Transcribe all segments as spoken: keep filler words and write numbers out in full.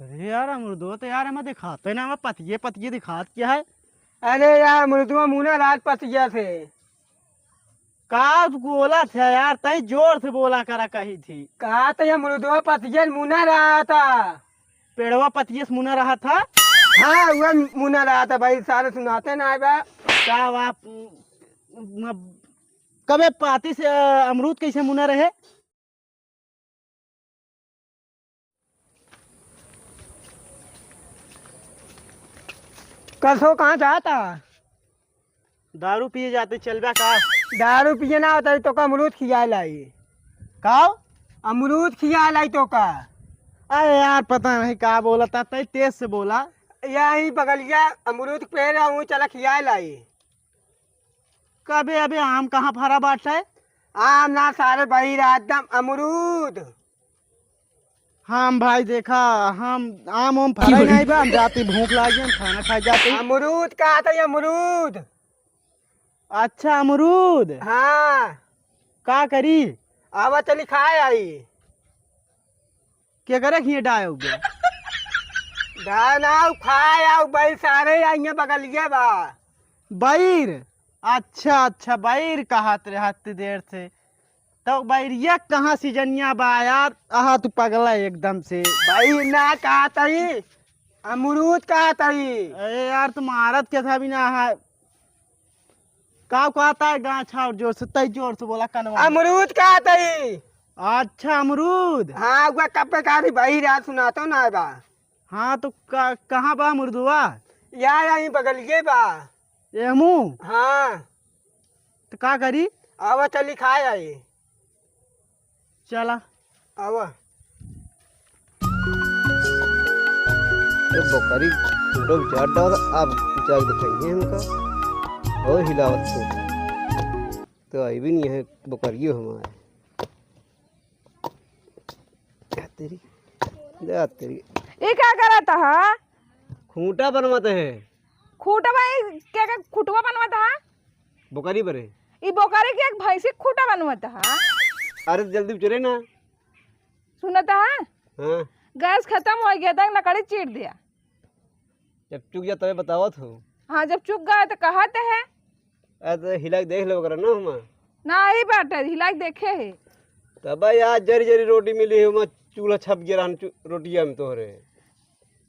अरे यार, अमरुदवा तो यार हमें दिखाते ना, हमें पतिये पतिये दिखात क्या है? अरे यार, अमरुदवा मुना रात पतिया से। का बोलत है यार, तई जोर से बोला करा कही थी। कहा तो ये अमरुदवा पतिये मुना रहा था। पेड़वा पतिये से मुना रहा था? हाँ, वह मुना रहा था भाई, सारे सुनाते ना बा। का बाप, म-, कबे पाती से, अ, अमरूद कैसे मुना रहे? कसो कहाँ जाता? दारू पिए जाते, चलबा का? दारू पिए ना होता तो का अमरूद खिया लाई। का? अमरूद खिया लाई तो का? अरे यार, पता नहीं का बोला था, तई तेज से बोला। यही बगलिया अमरूद के पेड़ है, वो चला खिया लाई। कबे अबे आम कहाँ फरा बाटे? आम ना सारे बहिरा, एकदम अमरूद। हम भाई देखा, हम आम वाम फरा नहीं बा, हम जाती भूख लागी, हम खाना खाए जाती। अमरूद कहा था, ये अमरूद। अच्छा, अमरूद। हाँ। का करी? आवा चली खाए आई। के करे खिए डाय हो गया? डाय ना, उ खाए आउ, बैल सारे आइए बगलिए बा। बैर? अच्छा, अच्छा, बैर कहत रहे हत्ती देर से। तो बैरिया कहाँ सीजनिया बा यार? आहा, तू पगला एकदम से। बैर ना कहत हई, अमरूद कहत हई। अरे यार, तू मारत के था भी ना है। का कहता है गाँव छाव जोर से, तई जोर से बोला कनवा में। अमरूद कहत हई। अच्छा, अमरूद। हाँ, उगा कब्बे कहा थी भाई, रात सुनातो ना बा। हाँ, तो का-, कहाँ बा अमरूदवा? या, या, यहीं बगलिए बा। एमू? हाँ। तो का करी? आवा चली खाए आई। चला। आवा। ए बकरी, टूटो विचार डाल, आप विचार दिखाइए हमका। और हिलावत हो। तो आई भी नहीं है बकरियो हमारे। जा तेरी, जा तेरी। ये का करत ह? खूंटा बनवत है। खूंटा भाई, क्या, क्या खूंटवा बनवत ह? बोकरी बरे। ई बोकरी के एक भैंसी खूंटा बनवत ह। अरे जल्दी उचरे ना। सुनत ह? हाँ। गैस खत्म हो गया था, लकड़ी चीर दिया। जब चुक जा तबे बतावत हो। हाँ, जब चुक गया तो कहत है। अरे तो हिला के देख लो करो ना हम। ना ही बाटे, हिला के देखे है। तब यार जरी जरी रोटी मिली है, वहाँ चूल्हा छप गया रहन चू-, रोटिया में तोहरे।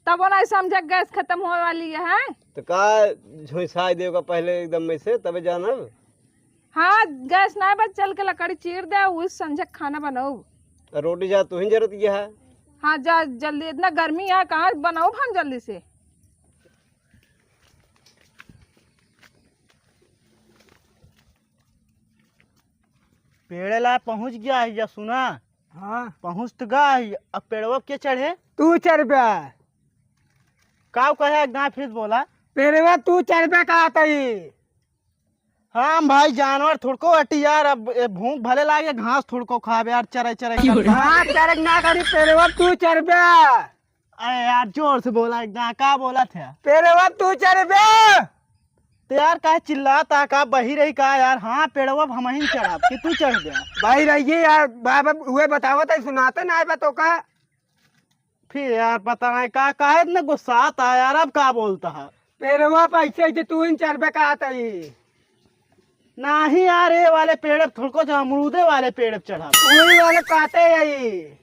तब वो नहीं समझे गैस खत्म होए वाली है। तो का झोंसाई देव का पहले एकदम में से, तबे जानब। हाँ, गैस नहीं बस चल के लकड़ी चीर दे, उस संझे खाना बनाऊ। आ रोटी जा तू ही जरत गया है। हाँ, जा जल्दी, इतना गर्मी है, कहाँ बनाऊ हम जल्दी से। पेड़े ला पहुँच गया है, या सुना? हाँ। पहुँच तो गया है, अब पेड़वा के चढ़े? तू चढ़बे। का कहे, एक दाँय फिर बोला। पेड़वा तू चढ़बे का तई? हम भाई जानवर थोड़को हटी यार, अब ए भूख भले लागे, घास थोड़को खाबे यार, चरे चरे की कर। बोले? घास चरे ना करी, पेड़वा तू चढ़बे। अरे यार, जोर से बोला, एक दाँय का बोला थे? पेड़वा तू चढ़बे। तो यार, काहे चिल्लाता का? बही रही का यार? हाँ, पेड़वा हम ही चढ़ाब कि तू चढ़बे? भाई रहिए यार, बाबा उहे बतावत है, सुनाते ना है बा तो का? फिर यार, पता नहीं का, काहे इतना गुस्साता है यार? अब का बोलता है? पेड़वा पे ऐसे, ऐसे तू ही चढ़बे का तई? नहीं यार, ये वाले पेड़ पे थोड़को जो अमरूदे वाले पेड़ पे चढ़ा। वही वाले काटे यही।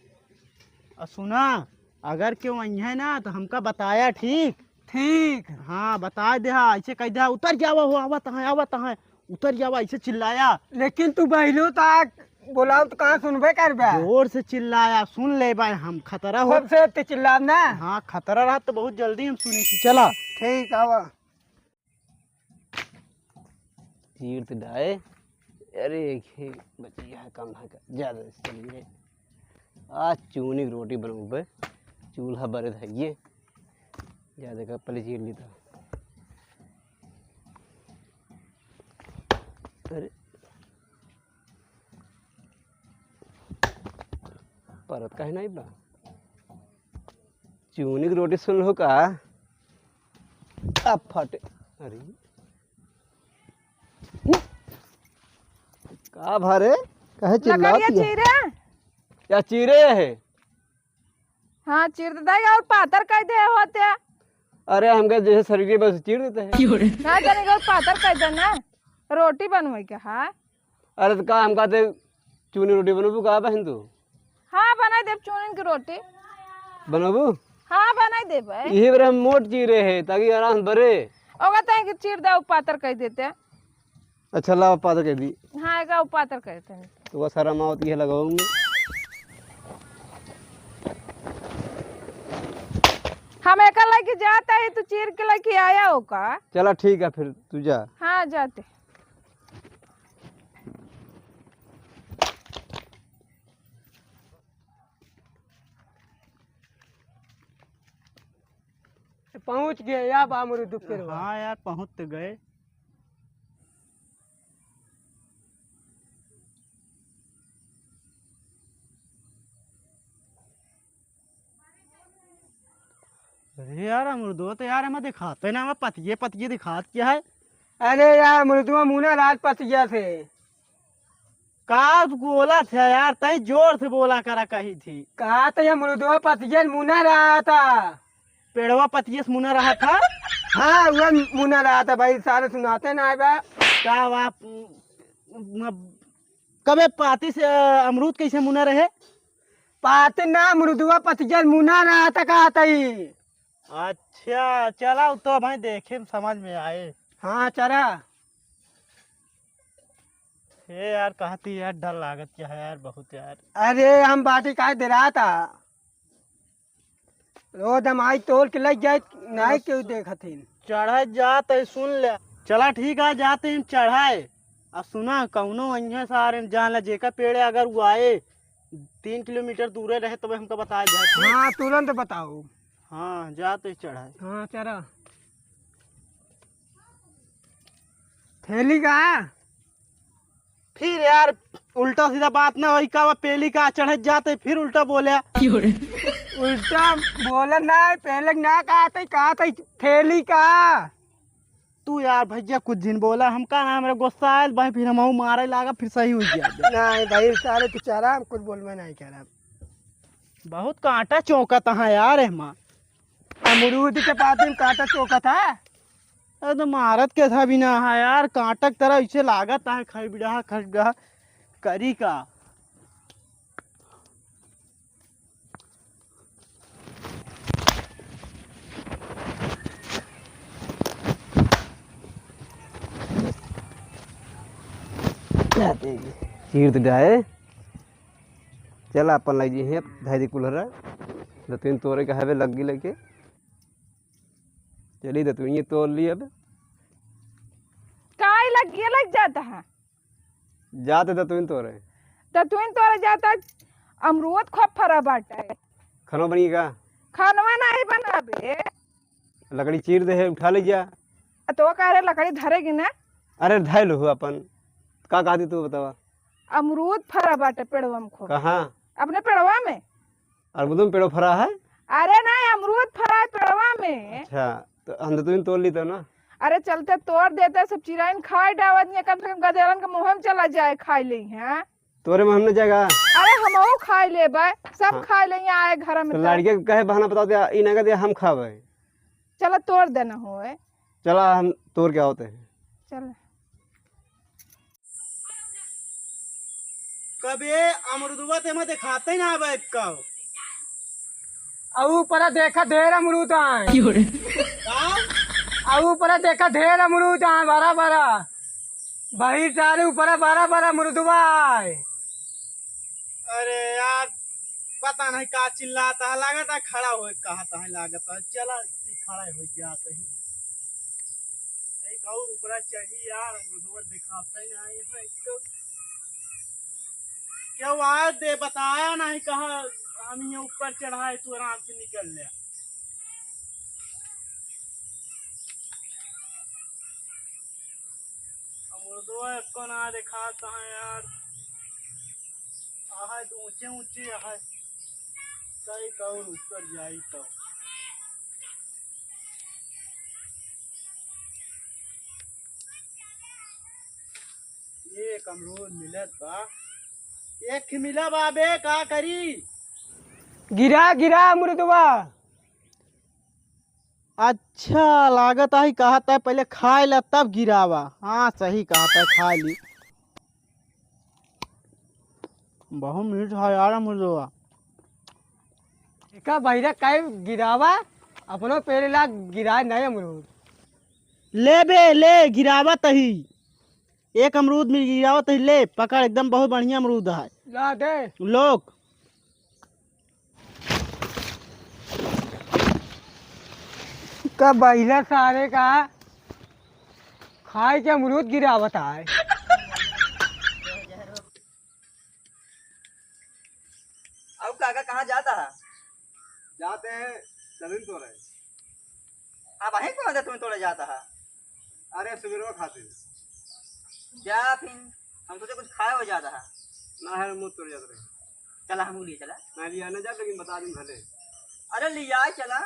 और सुना, अगर केहू अइहे ना तो हमका बताया, ठीक? ठीक। हाँ, बता दे, हाँ, ऐसे कह दे, "उतर जावा हो, आवत हैं, आवत हैं, उतर जावा", ऐसे चिल्लाया। लेकिन तू बहिलो ता बोलाओ तो कहाँ सुनबे करबे? जोर से चिल्लाया, सुन लेबे हम, खतरा हो। सबसे ते चिल्लाब ना। हाँ, खतरा रहा तो बहुत जल्दी हम सुनी थी। चला। ठीक, आवा। चीर तो डाए। अरे, एक ही बच गया है, कम है का, ज्यादा से चल गए। आज चूनी की रोटी बनऊबे, चूल्हा बरे धइये, ज्यादा का पहले चीर लेता। अरे, परत काहे नहीं बा? चूनी की रोटी सुन लो का? अब फटे। अरे। का भरे? काहे चिल्लात लकड़िया है? चीरे? या चीरे है? हाँ, चीर देता है और पातर कइ दे होते। अरे, हमका जैसे शरीर बस चीर देते हैं। ना जाने के और पातर कइ दे ना, रोटी बनवे के है। अरे, तो का हमका ते चूनी रोटी बनबू का बहन तू? हाँ, बनाइ देब चूनी की रोटी। बनबू? हाँ, बनाइ देब। यही बेर हम मोट चीरे है, ताकि आराम से बरे। ओका तय कि चीर दे, पातर कइ देते। अच्छा, लावा, पातर कइ दी। हाँ, एका पातर कइ देते हैं। तो वह सारा मावत ये लगाऊंगी। हम एका लेके जाता है, तू चीर के लेके आया हो का? चला, ठीक है, फिर तू जा। हाँ, जाते। पहुँच गए या बा अमरूद पेड़वा। हाँ यार, पहुँच तो गए। अरे यार, अमरूदवा तो यार हमें दिखाते ना, हमें पतिये पतिये दिखात क्या है? अरे यार, अमरूदवा मुना रात पतिया से। का बोला था यार, तई जोर से बोला करा कही थी। कहा तो ये अमरूदवा पतिये मुना रहा था। पेड़वा पतिये से मुना रहा था? हाँ, वह मुना रहा था भाई, सारे सुनाते ना आए बा। का बाप, म-, कबे पाती से, अ, अमरूद कैसे मुना रहे? पाती ना, अमरूदवा पतिये से मुना रहा था, कहा तई। अच्छा, चला, उ तो भाई देखे में समझ में आए। हाँ, चला। हे यार, कहती यार, डर लागत क्या है यार, बहुत यार। अरे, हम बाटी काहे डेरात आ? रोज हम आई तोड़ के लग जाए, नाहीं केहू देखत हिन। चढ़े जात है, सुन ले। चला ठीक है, जाते हैं चढ़ाए। अब सुना, कौनो अइहे सारे जान ले, जेका पेड़े अगर वो आए, तीन किलोमीटर दूरे रहे, तबे हमका बताए जाए। हाँ, तुरंत बताओ। हाँ, जाते चढ़ाए। हाँ, चला। थैली का? फिर यार, उल्टा सीधा बात ना होई का, पेली का चढ़े जाते, फिर उल्टा बोले। उल्टा बोला ना, पहले ना कहा था, कहा था थैली का। तू यार भैया कुछ जिन बोला, हमका ना, हमरा गुस्सा आयल भाई, फिर हम मारे लागा, फिर सही हो गया। नहीं भाई, सारे तू चला, हम कुछ बोलबे नहीं करब। बहुत कांटा चौंकत है यार एहमा। अमरूद के पाती में कांटा चौंकत है। अरे तो मारत के था बिना है यार, कांटक तरह इसे लागत है, खरबिड़हा, खरबिड़हा करी का। चीर तो डाए। चला अपन लाई जी है, धाई दी कुल्हरा। दतुइन तोरे का हवे लग्गी लेके। चली दतुइन ये तोड़ ली अब। काई लग्गी लग जाता है? जाते दतुइन तोरे। दतुइन तोरे जाता, अमरूद खूब फरा बाटे। खाना बनी का? खानवा नहीं बनाबे। लकड़ी चीर दे है, उठा ले जा। आ तो कह रहे लकड़ी धरेगी ना? अरे धैल हो अपन। का कहती तू बतावा? अमरूद फरा बाटे पेड़वा में खूब। कहाँ? अपने पेड़वा में। अमरूद में पेड़ो फरा है? अरे नहीं, अमरूद फरा है पेड़वा में। अच्छा, तो हम तो तुम तोड़ ली तो ना। अरे चलते तोड़ देते, सब चिरइन खाए डावत नहीं, कम से कम गदेलन के मुँह में चला जाए, खाए ले हैं। तोरे में हम न जाएगा। अरे हमहू खाए लेबे, सब हाँ। खाए ले आए घर में तो तो। लड़के के कहे बहाना बताओ दे, ई ना दे हम खाबे। चला तोड़ देना होए। चला हम तोड़ के आवते हैं। चल। कबे अमरुदवा ते में देखाते ना आवे का। अउ ऊपर देखा ढेर अमरूद आए। का? अउ ऊपर देखा ढेर अमरूद आए, बड़ा बड़ा। भाई सारे ऊपर बड़ा बड़ा अमरूदवा आए। अरे यार, पता नहीं का चिल्लाता है, लागता है खड़ा होए कहता है, लागता है। चला, खड़ा हो गया सही। एक और ऊपर चाहिए यार, अमरूदवा दिखाते ही नहीं है एक तो। क्यों आज दे बताया नहीं, कहा हम ये ऊपर चढ़ाए, तू आराम से निकल ले। अमरूदवा एको ना देखात है यार। आहे तो ऊंचे ऊंचे आहे। सही कहूँ ऊपर जाई तो। एक अमरूद मिलत बा। एक ही मिला बा बे, का करी? गिरा, गिरा अमरुदवा। अच्छा, लागत आही कहत है पहिले खाए ला तब गिरावा। हाँ, सही कहत है, खाए ली। बहुत मीठ है यार अमरुदवा। एका बहिरा काहे गिरावा, अपनो पेड़ ला गिराए नहीं अमरूद। ले बे, ले, गिरावा तही। एक अमरूद में गिरावा तही, ले, पकड़, एकदम बहुत बढ़िया अमरूद है। ला दे। लोग। का बहिरा सारे का खाए के अमरूद गिरावत है। अब काका कहाँ जाता है? जाते हैं जमीन तोड़े। अब वहीं कौन सा तुम तोड़े जाता है? अरे सुबेरवा खाते हैं। जा फिर, हम सोचे कुछ खाए हो जाता है। ना है, मुँह तोड़ जाता रहे। चला, हम लिए चला। ना लिया ना जा, लेकिन बता दिन भले। अरे लिया चला।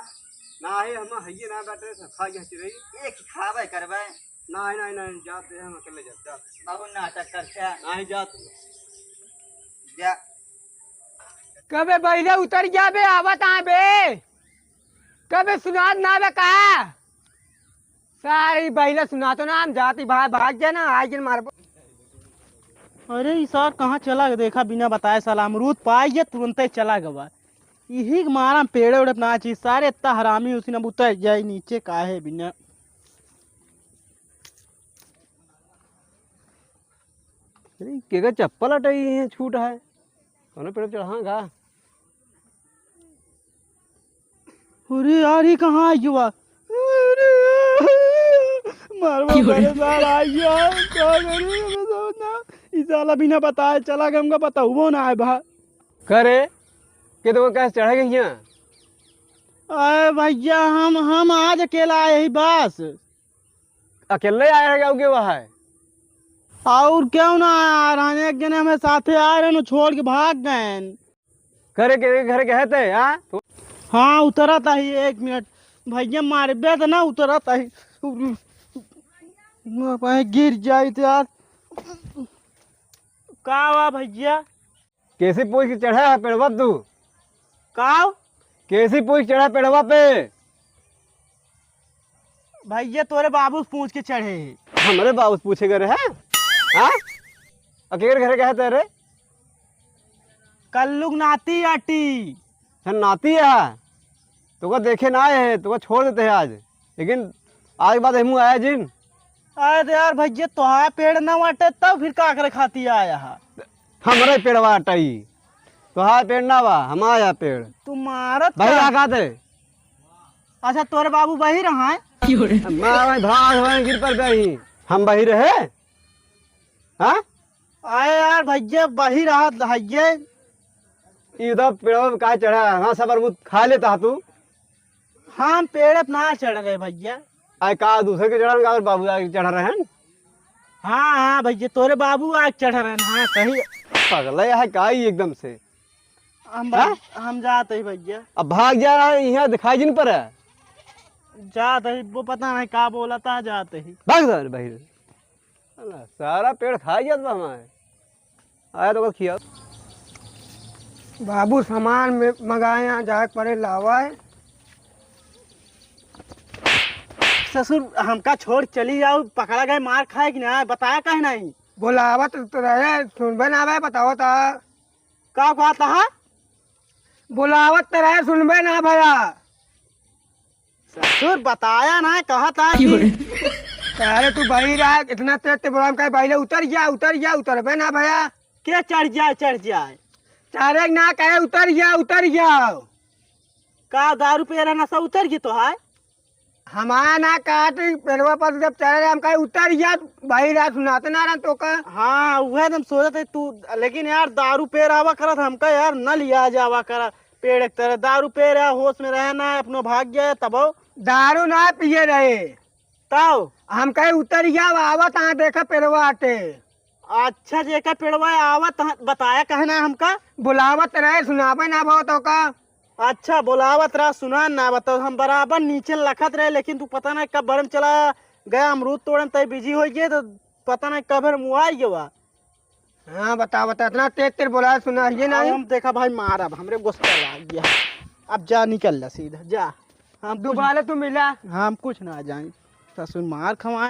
ना है, हम हइये ना बैठे, सब खा गया चिरई। एक खावे करवे। ना है, ना है, ना है, जाते हैं, हम अकेले जाते, जाते। बहुत नाटक करते हैं। ना है, जाते। जा। कबे बहिरा उतर जा बे, आवत आ बे। कबे सुनात ना बे का? सारी बहिरा सुनातो ना, हम जाती भाई भाग जाए ना, आज दिन मारबो। अरे ई सार कहाँ चला गया? देखा बिना बताए साला अमरूद पाई गया, तुरंते चला गवा। यही के मारा हम पेड़े उड़े ना चीज, सारे इतना हरामी उसी न उतर जाए नीचे काहे बिना। अरे, केकर चप्पल अटई है, छूट है। कौनो पेड़ पे चढ़ा गा? अरे यार, ये कहाँ आई बा? अरे, मारवा क्यों रे? बड़े साल आई यार, का करी, हमें समझ ना। ई साला बिना बताए चला गया, हमका बताउबो ना है बा। करे, के तो कैसे चढ़ा गई यहाँ? अरे भैया, हम, हम आज अकेला आए ही बस। अकेले आए रहे, गाँव के वहाँ है? और क्यों ना आया रहन, एक जने हमें साथे आए रहन, छोड़ के भाग गए। करे के, के घरे के है ते, हाँ? हाँ, उतरत ही, एक मिनट। भैया मारबे त ना, उतरत ही। भाई गिर जाई त यार। का हुआ भैया? कैसे पूछ के चढ़ा है पेड़वा तू? का? कैसे पूछ के चढ़ा पेड़वा पे? भैया तोरे बाबू से पूछ के चढ़े ही। हमरे बाबू से पूछे गए रहे? हाँ? अकेले घरे गए तेरे? कल्लू के नाती आटी। अच्छा, नाती है, तोका देखे ना आए हैं, तोका छोड़ देते हैं आज, लेकिन आज के बाद हमहू आया जिन। अरे तो यार भैया, तोहार पेड़ ना बाटे, तब फिर का करे खातिर आया है? हमरे पेड़वा अटई, तोहार पेड़ ना बा, हमारा पेड़। तू मारत भाई का? का कहते? अच्छा, तोरे बाबू बही रहा है? मैं वहीं भाग, वहीं गिर पर गई, हम बही रहे? हाँ? अरे यार भैया, बही रहा भैया। ई तो पेड़वा पे का चढ़ा है? हाँ, सब अमरूद खा लेता है तू। हम पेड़ पे ना चढ़ रहे भैया। आए का दूसरे के चढ़न का और बाबू आके चढ़ रहे हैं? हाँ, हाँ भैया, तोरे बाबू आके चढ़ रहे हैं। हाँ, सही। पगला है का ई एकदम से? हम हाँ? भाग, हम जात ही भैया। अब भाग जा रहा है, यहाँ दिखाई जिन पर है। जात ही, वो पता नहीं का बोला था, जात ही। भाग जा रे भाई। साला, सारा पेड़ खा गया था हमारे। आया तो कल खिया। बाबू सामान में मंगाए, यहाँ जाए के पड़े लावा है। ससुर, हमका छोड़ चली जाओ, पकड़ा गए, मार खाए कि ना, बताया काहे नहीं? बोलावत तो रहे, सुनबे ना भाई, बताओ ता। का बात है? बोलावत तो रहे, सुनबे ना भया। ससुर बताया ना, कहा था कि अरे तू बही रहा, इतना तेज ते बोला, हम कहे, "बहिले उतर जा, उतर जा, उतरबे ना भया।" के चढ़ जाए, चढ़ जाए? चढ़े ना कहे, "उतर जा, उतर जाओ।" का दारू पे रहा नशा उतर गई तो है? हमारा ना काट, पेड़वा पर जब चढ़े रहे, हम कहे, "उतर जा, बही रहा, सुनाते ना रहा तो का।" हाँ, वह हम सोचत है तू, लेकिन यार दारू पे रहा करत, हमका यार न लिया जावा करा। पेड़ एक तरह दारू पे रहा, होश में रहे ना, अपनो भाग गया तबो। दारू ना पिए रहे। तब? हम कहे, "उतर जा, आवत, हाँ, देखा, पेड़वा आटे।" अच्छा, जेकर पेड़वा आवत, हाँ, बताया कहे ना हमका? बुलावत रहे, सुनावे ना भवा तो का? अच्छा, बुलावत रहा, सुना ना, बताओ, हम बराबर नीचे लखत रहे, लेकिन तू पता नहीं कब बरम चला गया, अमरूद तोड़न तय बिजी हो गए, तो पता नहीं कब भर मुआई गवा। हाँ, बता, बता, इतना तेज तेज बोला, सुना ये अब नहीं। हम देखा भाई, मार, अब हमरे गुस्सा आ गया। अब जा, निकल ला सीधा, जा। हम कुछ, दोबारा तू मिला। हम कुछ ना जाए, ससुर मार खवाए।